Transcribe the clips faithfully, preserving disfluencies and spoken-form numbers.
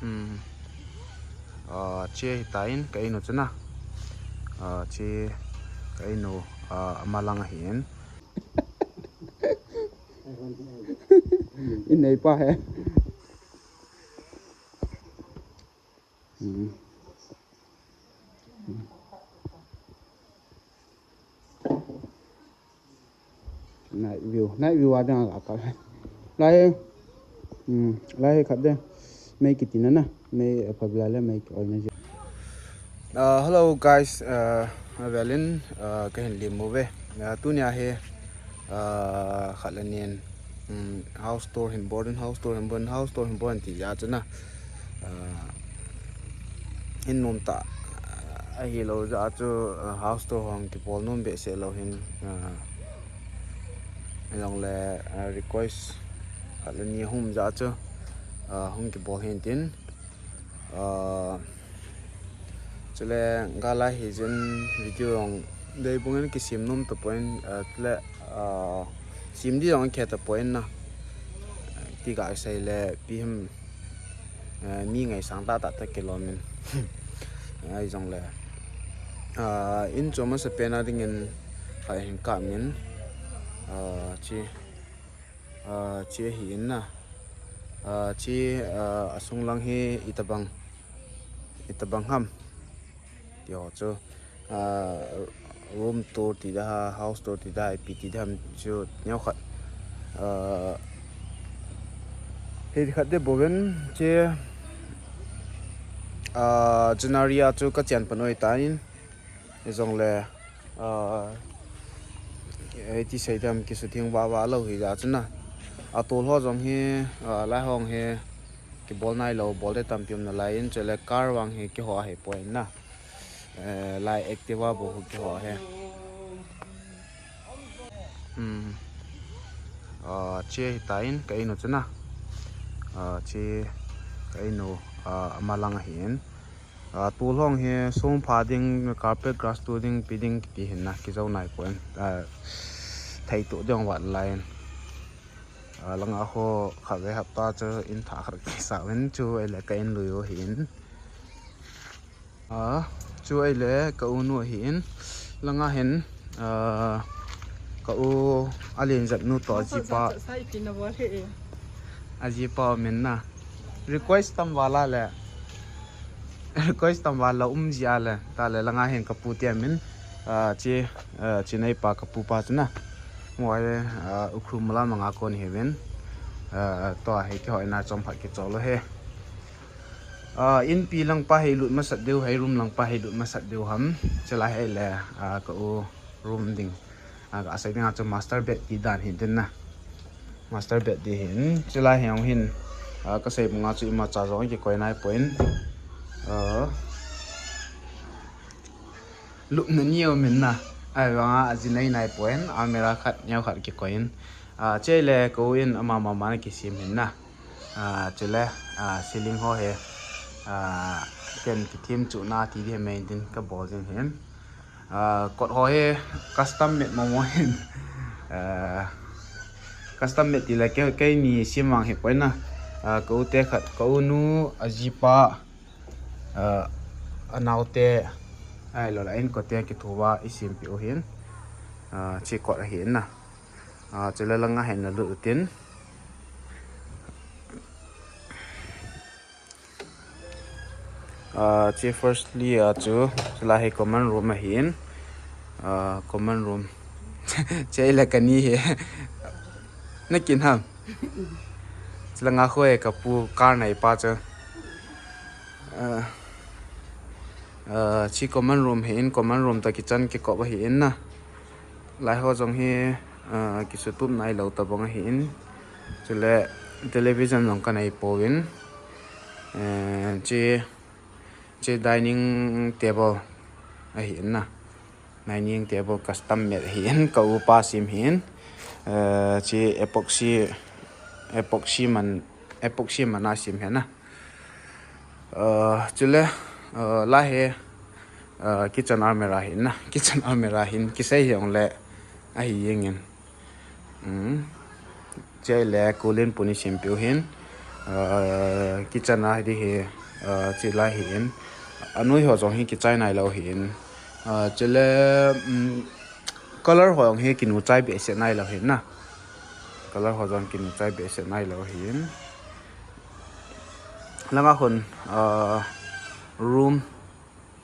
Hmm. Ah, che hi tain ka inu chuna. Ah, che ka inu, ah, ama lang ahin. In nei pa he. Hmm. Night view, night view a dang a ka. Lai, hmm, lai khat de. Mei kiti na na, mei, eh, pabla le mei ki oi na je. Uh, hello guys, uh, avelin, uh, ka hin lim mo ve. Uh, tunia hi, uh, khat le nin, um, house tour hin bol in, house tour hin bol in, house tour hin bol in ti ja chu na. Uh, in nom ta, uh, ahilou ja chu, uh, house tour hong kibol nom behseh lou hin, uh, Along le, ah, request khat le ni ahum ja chu, ah, hung kibol hin tin. Ah, chule gala hi jin video jong dei bung in kisim nom tapon, ah, chule, ah, sim di jong khe tapon na. Ti ga sei le pi him. Eh, mi ngaisang tah tah te kilom in. Ahi jong le. Ah, in chu masa pen a ding in khat hin kap in. Ah, chi, ah, chi ahi in na. Ah, chi, ah, asung lang hi itabang, itabang ham. Ti ho chu. Ah, room tour ti da ha, house tour ti da ha, ipi ti da ham chu neo khat. Ah, hei khat de boven che, ah, January a chu ka chian panoi ta in, jong le, ah, ei ti sei dam kisuthing va va lo hi ja chu na. A tol ho jong hi, ah, lai hong hi kibol nai lo, bol de tampi um na lai in, chule car vang hi kiho a hi poi na. Eh, lai Activa bou hu kiho he. Hmm. Ah, che hi tain ka inu chu na. Ah, che ka inu, ah, ama lang ahi in. Ah, tol hong hi song pha ding, carpet grass tu ding, pi ding, kiti hin na, kijou nai pon. Ah, thei tu ding vat lai in. Ah, langa ho khat ve hapta chu in tha khat kisa ven chu, ei le ka in lui u ahi in. Ah, chu ei le ka u nu ahi in. Langa hin, ah, ka u alen jat nu toh ajipa. Ajipa min na. Request tam vala le. Request tam vala um ji a le. Ta le langa hin ka pu ti amin. Ah, chi, ah, chi nei pa ka pu pa chu na. Mo ai, ah, Ukhrul mala manga kon hi ven. Ah, to hi kiho ina chom phat kichol u he. Ah, inpi lang pa hei lut masat deu, hei room lang pa hei lut masat deu ham. Chulai hei le, ah, ka u room ding. Ah, ka asei ding a chu master bed ti dan hi din na. Master bed ti hin. Chulai hei hong hin. Ah, ka sei munga chu ima cha jong kikoi nai pon. Ah, lupna ni um in na. Ahivanga ajinei nai pon. Almirah khat, neo khat kikoi in. Ah, chule ka u in ama mama na kisim hin na. Ah, chule, ah, ceiling ho hi, ah, ken kithim chu na ti di maintain ka bol jing hin. Ah, kot ho hi custom made momo hin. Ah, custom made ti le kei, keini sim vang hi poi na. Ah, ka u te khat, ka u nu, ajipa, ah, anao te, ahilou le a inko te kitho va i sim pi u hin. Ah, chi kot ahi na. Ah, chule langa hin na lut u tin. Ah, chi firstly, ah, chu, chulai hi common room ahi in. Ah, common room. Chule ka ni hi. Na kin ham. Chulanga khoi ka pu car nei pa chu. Ah, ah, chi common room ahi in, common room toh kitchen kikop ahi in na. Lai ho jong hi, ah, kisutup nai lou tabang ahi in. Chule television jong ka nei pon. Eh, chi, chi dining table ahi in na. Dining table custom made ahi in, ka u pa sim hin. Eh, chi epoxy, epoxy man, epoxy man a sim hin na. Uh, chule, uh, lai hi, uh, kitchen almirah hin na, kitchen almirah hin, kisei hi ong le, ahi jeng in. Um, chule kulin puni sim piu hin, Ah, kitchen a hi di hi, ah, chi lai hi in. Anoi ho jong hi kichai nai lou hi in. Ah, chule, um, color ho jong hi kinu chai behseh nai lou hi na. Color ho jong kinu chai behseh nai lou hi in. Langa hun, ah, room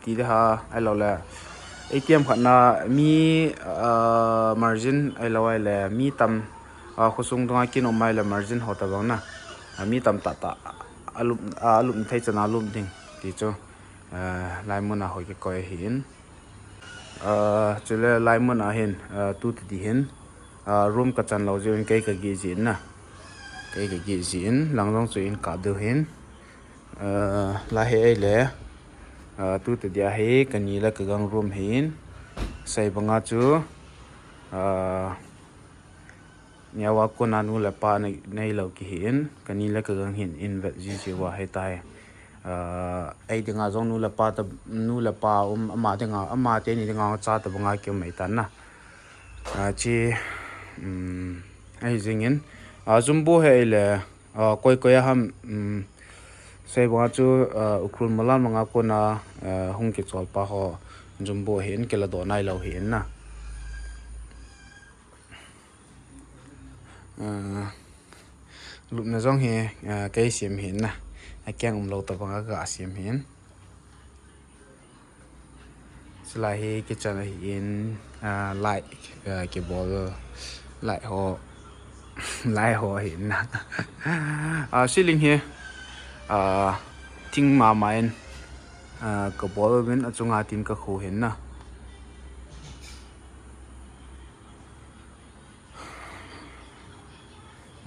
ti de ha, ahilou le. A T M khat na mi, ah, margin ahilou le, mi tam, ah, khosung dunga kin um mai le margin ho ta bang na. Ah, mi tam tah tah, alup, ah, alup thei chan a lup ding ti chu, ah, lai mun a ho kikoi hi in. Ah, chule lai mun a hin, ah, tu ti di hin, ah, room ka chan lou jeh in kei ka gih jin na. Kei ka gih jin, lang jong chu in ka du hin. Ah, lai hi ei le, ah, tu ti dia hi, ka ni le ka gang room hin. Sei banga chu, ah, Nyawa kona nu le pa nei, nei lou kihi in, ka ni le ka gang hin in vet ji ji uva hi tai. Ah, ei dinga jong nu le pa ta, nu le pa um, ama dinga, ama teni dinga cha ta banga ki um mai tan na. Ah, chi, um, ei jing in, ah, jumbo hi ei le, ah, koi koi a ham, um, sei banga chu, ah, Ukhrul malam manga kona, ah, hung kichol pa ho, jumbo hi in kila do nai lou hi in na. Ah, lupna jong hi, ah, kei siam hin na. A keng um lou ta banga ka siam hin. Chulai hi kitchen a hi in, ah, light, ah, kibol light ho, light ho hi in na. Ah, ceiling hi, ah, thing mama in, ah, ka bol uvin achunga tin ka khu hin na.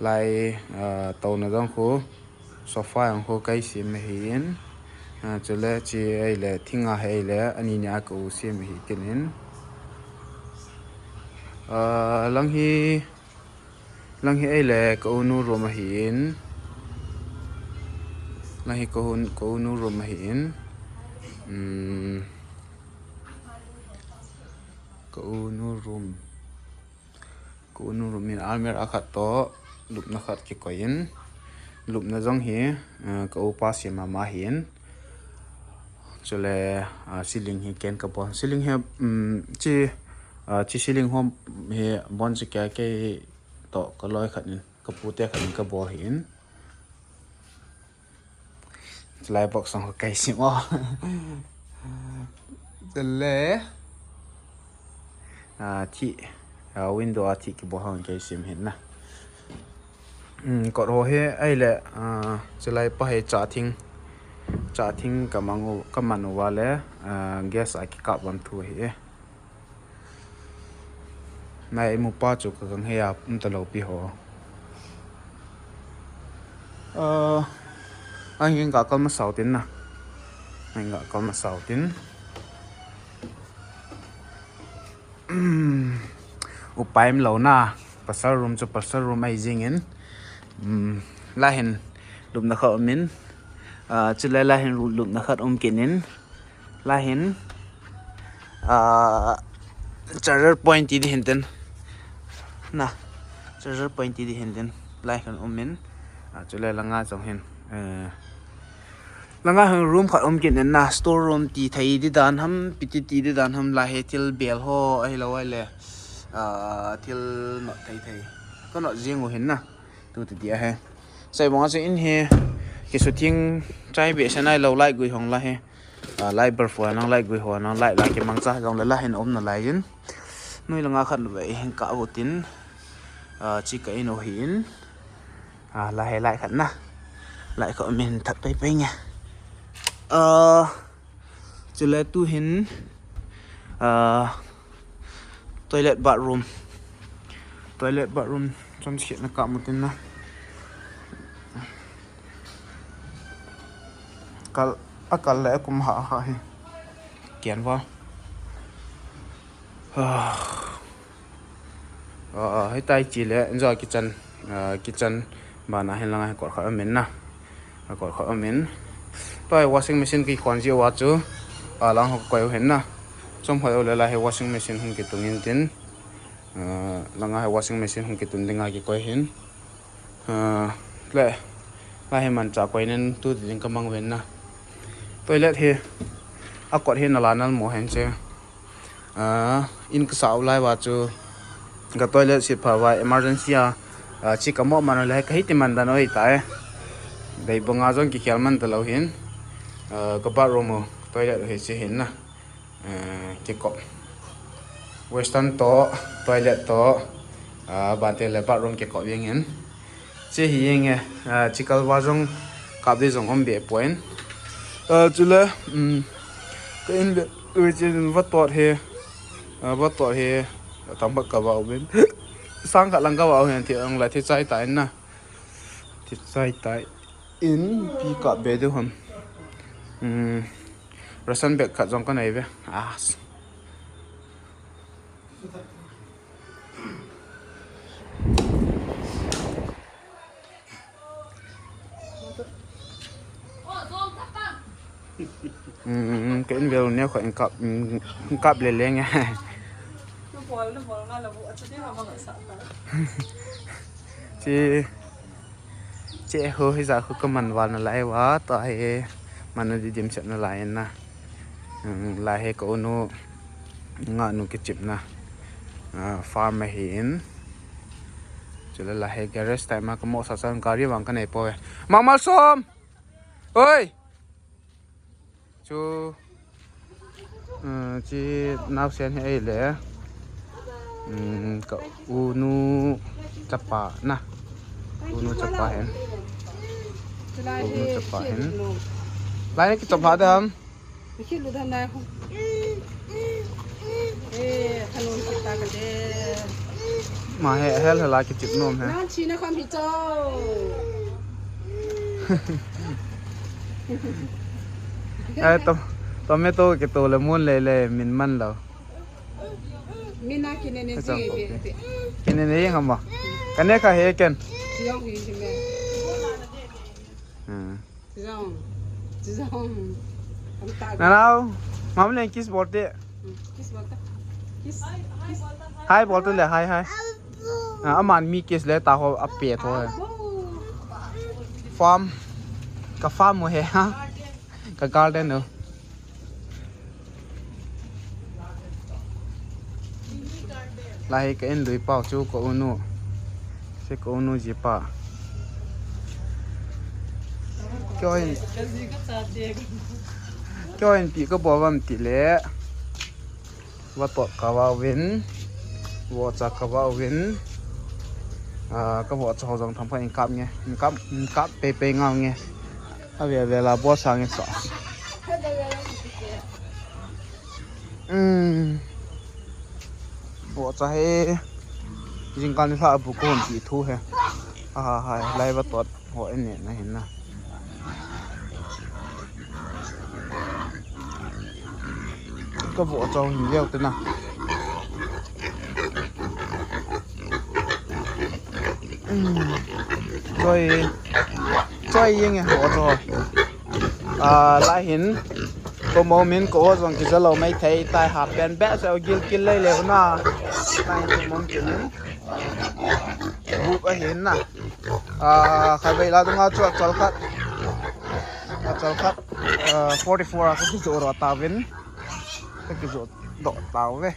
Lai, ah, touna jong khu, sofa jong khu kei siam ahi in. Ah, chule chi ei le, thing a hi ei le, ani ni a ka u siam ahi tin in. Ah, lang hi, lang hi ei le, ka u nu room ahi in. Lang hi ka u, ka u nu room ahi in. Um, ka u nu room. Ka u nu room in almirah khat toh, lupna khat kikoi in. Lupna jong hi, eh, ka upa siam mama hi in. Chule, ah, ceiling hi ken ka bon. Ceiling hi, um, chi, ah, chi ceiling hom hi bon chi kei, kei toh ka loi khat in, ka pute khat in ka bol hi in. Chulai box jong kei siam o. Chule, ah, thi, ah, window a thi kibol ho kei siam hin na. Um, kot ho hi ei le, ah, chulai pa hi cha thing, cha thing ka mang u, ka man uva le, ah, gas a kikap vam thu hi. Nai mu pa chu ka gang hei a um ta lou pi ho. Ah, ang ging ka kal ma sau tin na. Ang ging ka kal ma sau tin. Upai um lou na. Pasal room chu pasal room ahi jing in. Um, lai hin lupna khat um in. Ah, chule lai hin ru-, lupna khat um kit in. Lai hin, ah, charger point ti di hin tin. Na, charger point ti di hin tin. Lai hin um in. Ah, chule langa jong hin. Eh, langa hin room khat um kit in na, store room ti thei di dan ham, pi ti ti di dan ham, lai hi thil bel ho, ahilou le. Ah, thil not thei thei. Ka not jing u hin na. Tu ti dia hi. Sei banga chu in hi, kisutheng chai behseh nai lou, light gui hong la hi. Ah, light bulb ho nang, light gui ho nang, light la kimang cha jong le la hin um nalai in. Noi langa khat ve hin ka u tin. Ah, chi ka in u hi in. Ah, la hi light khat na. Light khat um in that pai pai nge. Ah, chule tu hin, ah, toilet bathroom. Toilet bathroom chomkhat na ka mu tin na. Kal, a kal le kum ha ha hi. Kian va. Ah. Ah, ah, hitai chi le, enjoy kitchen, ah, kitchen bana hin langa hi kot khat um in na. Ah, kot khat um in. Tua hi washing machine kikhon ji uva chu, ah, lang ho koi u hin na. Chom khat u le la hi washing machine hung kitung in tin. Ah, langa hi washing machine hung kitun dinga kikoi hin. Ah, le, Lai hi manchah koinen tu ding kamang ven na. Toilet hi akot hi nala nal mo hen che. Ah, in kasau lai va chu ka toilet seat pha va emergency a, ah, chi kamo man le kahi ti man dan oi ta e. Dei bonga jong kikhel man ta lo hin. Ah, ka bathroom u toilet hi chi hin na. Ah, kikop. Western to, toilet to, ah, bante le bathroom kikop jeng in. Che hi jeng e, ah, chikal va jong kap di jong um be point. Ah, chule, um, ka in be, ui chin va tot he, ah, va tot he, tam bak ka va u bin. Sang khat lang ka va u hen ti ang la thi chai ta in na. Thi chai ta in pi kap be du ham. Um, Ration bag khat jong ka nei ve. Ah. Um, ka in vel ne kho in kap, um, in kap le le nge. Chi Che ho hi ja khu ka man val na lai va, ta hi man na di dim set na lai na. Hmm, lai hi ka unu nga nu kichip na. Ah, farm ahi in. Chule lai hi garage tai ma ka mo sa chan gari vang ka nei po ve. Mamal som! Oi! Chu, uh, chi nau sen hi ei le. Um, ka unu chapa na. Unu chapa hen. Unu chapa hen. Lai ni kichop ha dam. Ma he hel hela kichip nom he. Nan chi na kham hi cho. Eh, to, tomato ke to le mun le le min man lo. Mina kine ne Ka chang ji ko be pe. Be. Kine ne jeng ham ba. Ka ne kha he ken. Jong hi ji me. Hmm. Jong. Jong. Am ta. Na nau. Mam le kiss bol te. Hmm, kiss bol ta. Kiss. Kiss. Hi bol te le hi hi. Ah, aman mi kiss le ta ho a pe tho he. Farm. Ka farm mo he ha. Ka garden no. Lai hi ka in lui pau chu ka unu. Se ka unu ji pa. Kyo in. Kyo in pi ka bo vam ti le. Va tot ka va win. Vo cha ka va win. Ah, ka vo cha ho jong tham pha in kap nge. In kap, in kap pe pe ngau nge. Ave ave la bo sang e sa. Um. Bo cha he. Jingkah ni la bu kon ti thu he. Ha ha ha, lai va tot ho en ne na hin na. Ka vo cha hin leo te na. Um. Choi. Choi yeng e vo cha. Ah, lai hin. Ko mo min ko jong ki jalo mai thei tai ha pen be sa gil kil lei leu na. Lai hin ko mo min. Bu ahin na. Ah, khai bai la dunga chu a chal khat. A chal khat. Ah, forty-four a ka kijo ro ta vin. Ka kijo do ta ve.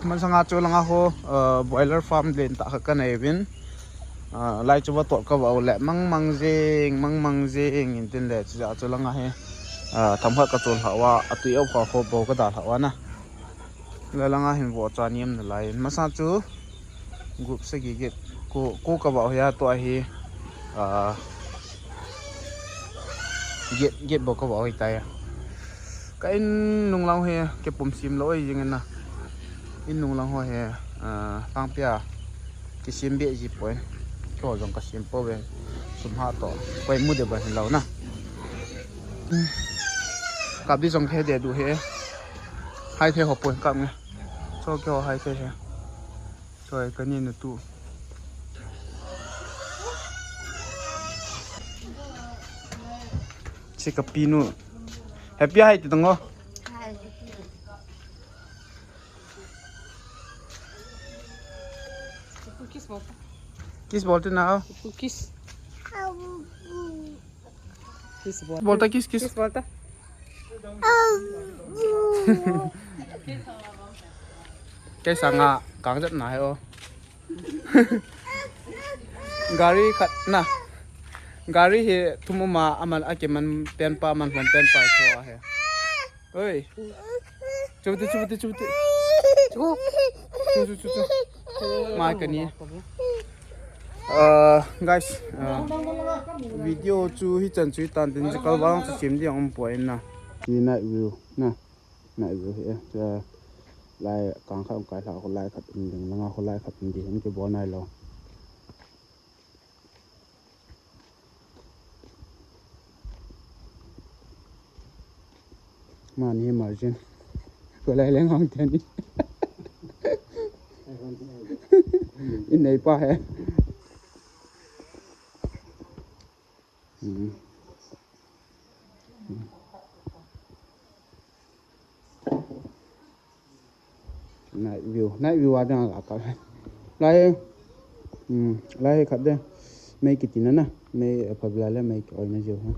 Man sanga chu langa ho, ah, boiler farm len ta kha ka nei vin. Ah, lai chu va tot ka va u le mang mang jing, mang mang jing in tin le chu ja chu langa he. Ah, tham khat ka chol hawa, a tui op kha ho bo ka da hawa na. La langa hin vo cha niam na lai. Masa chu group sagi get ko, ko ka va u ya to ahi. Ah, get, get bo ka va u ta ya. Ka in nung lang he, ke pum sim lo oi jing na. In nung lang ho he, ah, tang pia. Kisim be ji poi. Ko jong ka sim po ve. Sum ha to. Koi mu de ba hin lo na. Kap di jong the de du he. Hai the ho poi kap nge. Cho kyo hai the he. Choi ka ni na tu. Che ka pi nu. Happy hai ti tang o. Hai. Kiss bol ta. Kiss bol te na. Kiss. Kiss bol. Bol ta, kiss, kiss. Kiss bol ta. Kei sanga kang jat na he o. Gari khat na. Gari hi thum uma aman akiman pen pa, aman hom pen pa chu ahe. Oi. Chuti, chuti, chuti. Chu. Chu, chu, chu, chu. Ma kani. Uh, guys, uh, video chu hichan chu hitan tin, kalvang chu sim ding um poi na. Hi night view na. Night view hi, eh, lai kang khat kai la, kholai khat um ding, langa kholai khat um ding, hin kibol nai lou. Mani margin. Kholai leng hong teni. In nei pa he. Hmm. Night view, night view a dang la ka. Lai, hmm, lai khat de. Mei kiti na na, mei, eh, phabla le mei ki oi na jiu ha.